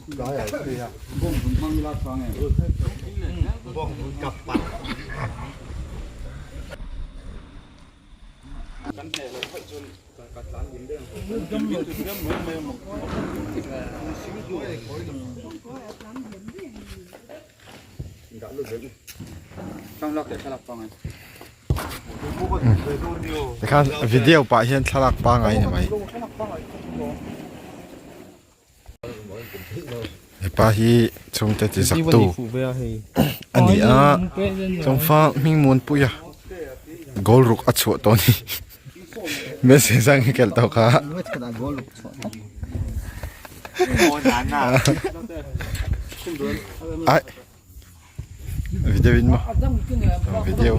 Tikhan video pah hian thlalak pangai ni mai. Hepa hi chhungte ti zak tu a ni a chawngfa hming muanpui a goal ruk a chhuah tawh a ni Messi zang hi kelh tawh kha. Ai video in maw video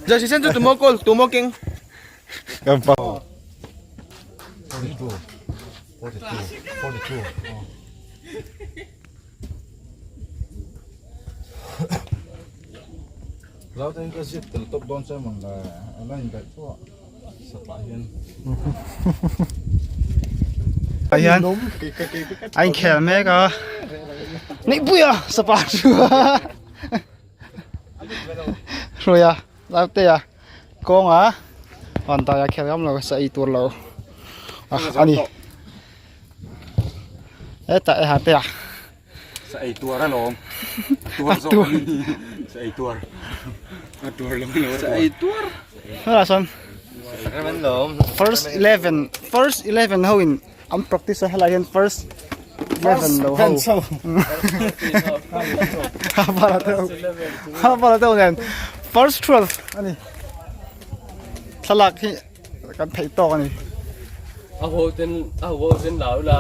Jersey sen chu tumaw kawl tumaw keng. Kan pa. Hian a inkhel mek a neihpui a sapa chu hruai a naute a kawnga vantai a khel ngam lo sa ei tur lo a ni hetah e hate a. Sa ei tuar alawm. Tuar zawk a ni. Sa ei tuar. A tuar lo lo. Sa ei tuar. Hela sawn first 11 first 11 ho in an practice a helai hian first 11 lo ho. Ha bala te ho. Ha bala te ho nen first 12 ani. Thlalak hi kan theih tawk ani. A ho ten a ho ten lau la.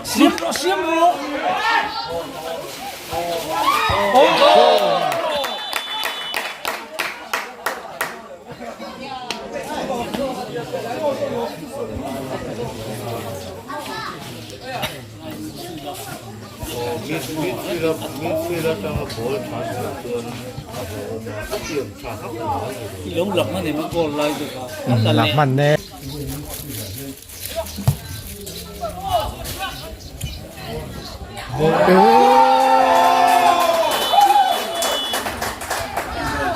Siam rawh siam rawh. Lạc hman ne.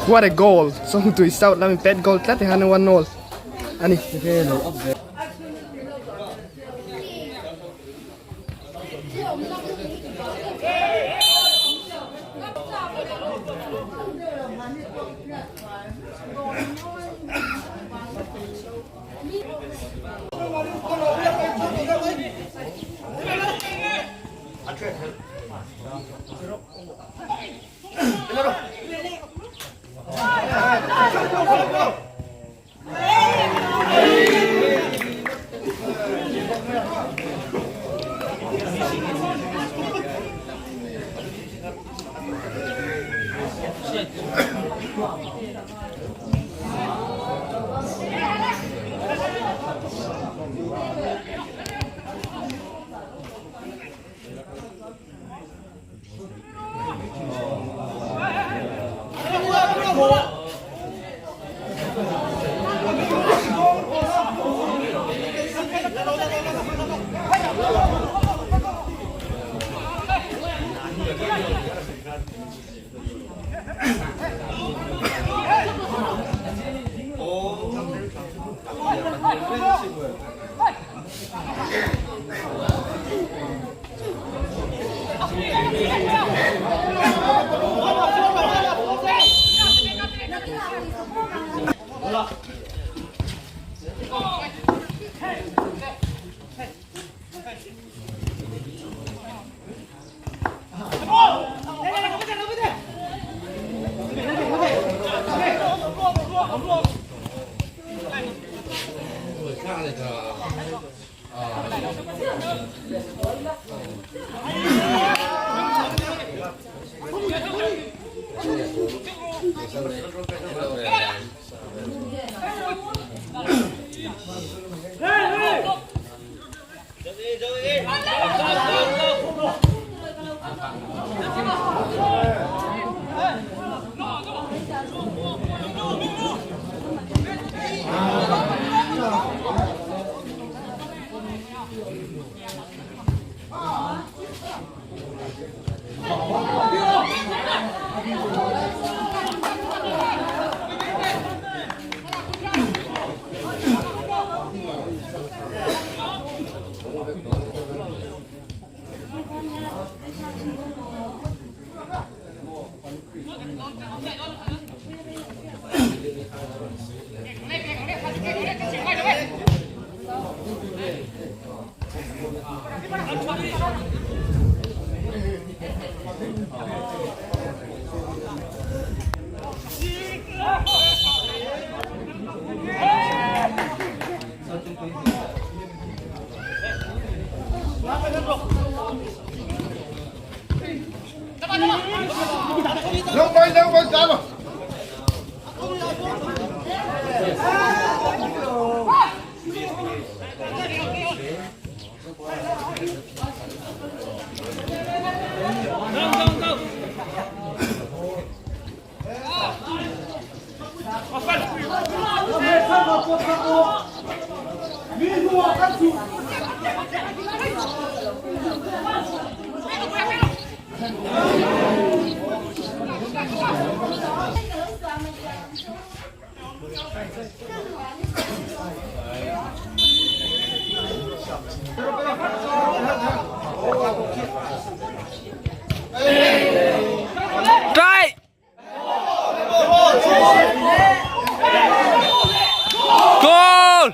What a goal! Sawngtui South lamin pet goal tlat hian 1-0 a ni. Try! Goal!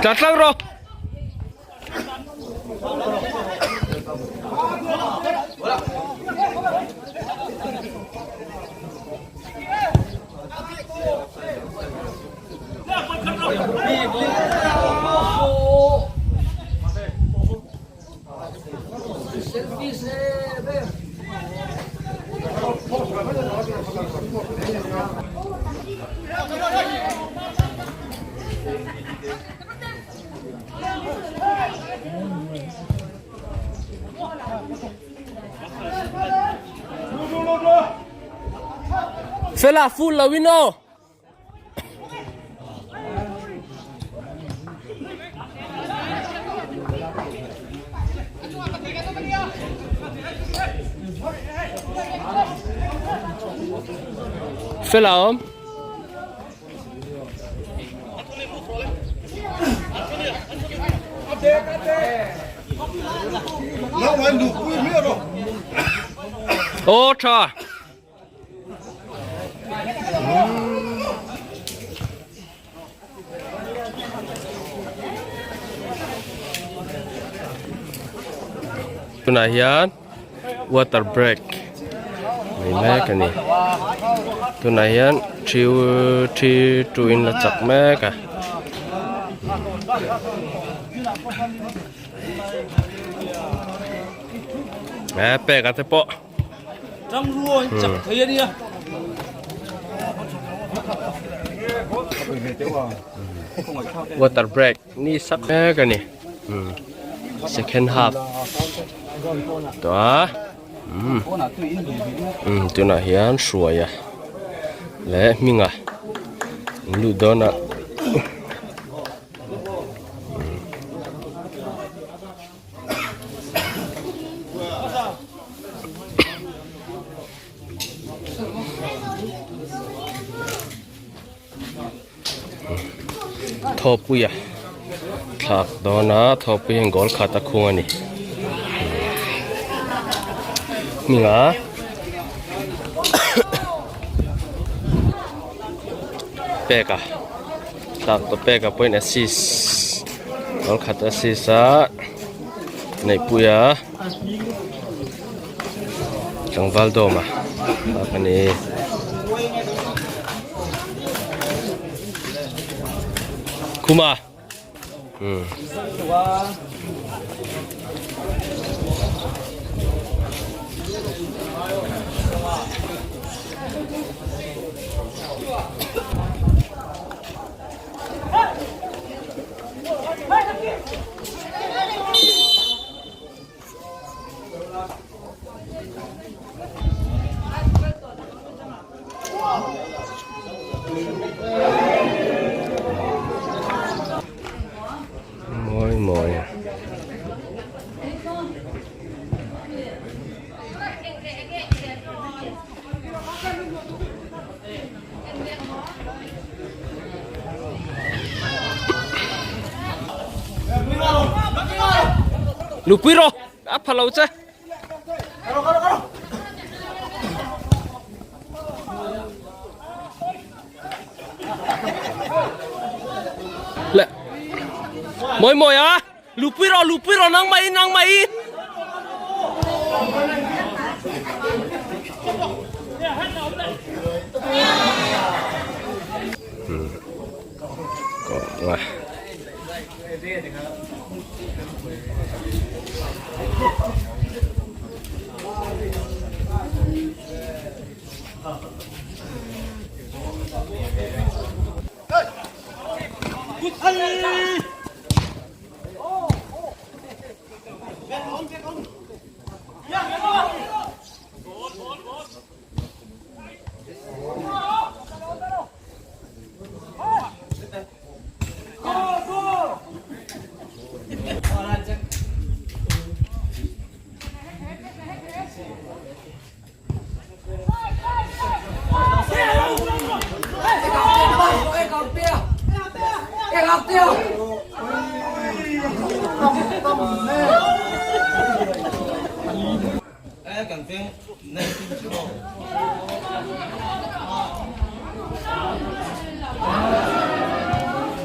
Tla tlang rawh. Fela full lo in aw. Fela awm. Aw tha. Tunah hian water break nei mek a ni tunah hian three two in la chak mek a. Pek a te pawh. Water break ni sak mek a ni second half tawh a umm tunah hian hruaia leh hminga an luh dawn a. Thawpuia thlak dawn a thawpui hian goal khat a khung a ni. Hminga peka tlak tawh peka pawhin assist goal khat assist a neihpui a tlangval dawm a tlak a ni. Khuma. Mawi mawi a. Lupui rawh a pha lo che. Le Mawi mawi a lupui rawh lupui rawh nang mai nang mai. Kawng a.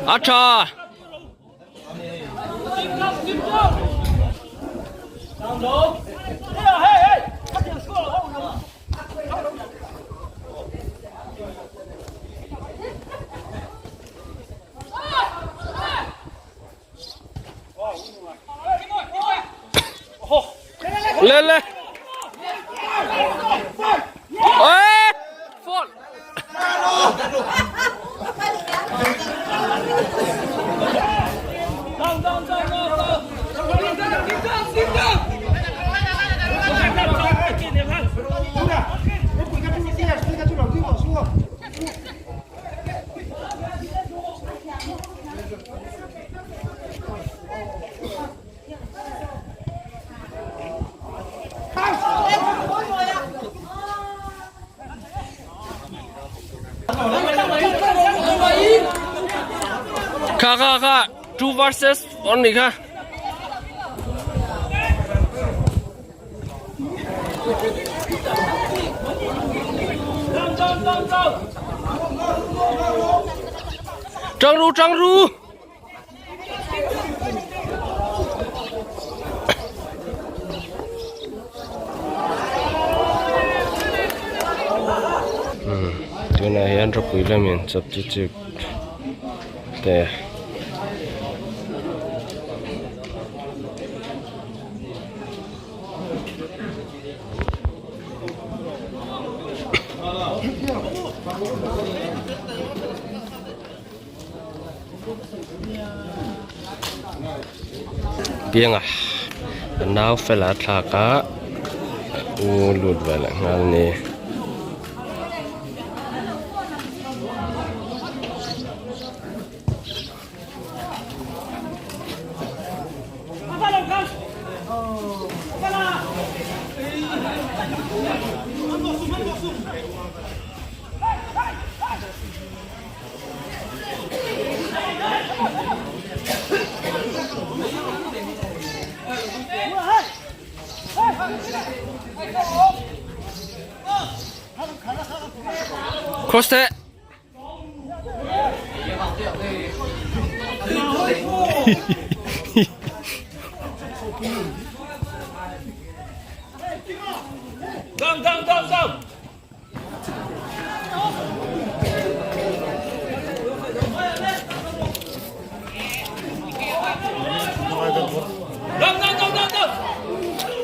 A tha. Lên lên. Ê, phone. Kha kha kha 2 versus 1 ni kha. Trang ru trang ru. Tunah hian ropui lamin substitute te Pianga a nau fela thlak a u lut ve leh nghal a ni. Cross teh.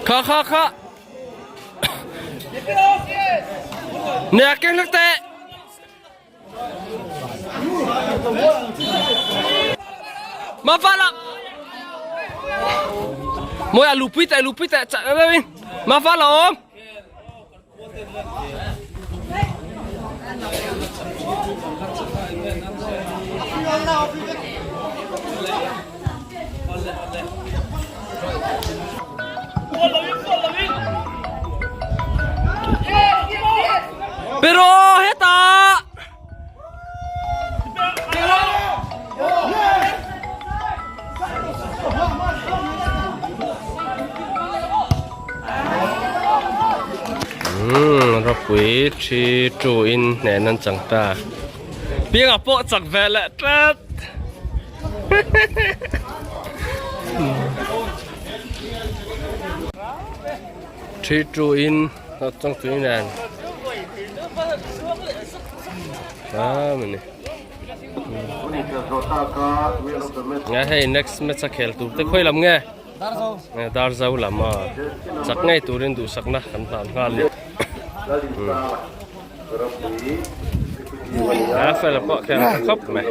Kha kha kha. Nè keng hlak teh. Ma fa la. Moi a lupui teh lupui teh chak in. Ma fa la om. Pero hetah Umm ropui thi tu in hnen an chang ta piangah pawh chak ve leh tlat thi tu in chang tui nen a mani nge hei next match a khel tur te khawi lam nge Darzo lam a chak ngei turin duhsakna kan hlan nghal ni a fel pawh khel tha khawp mai.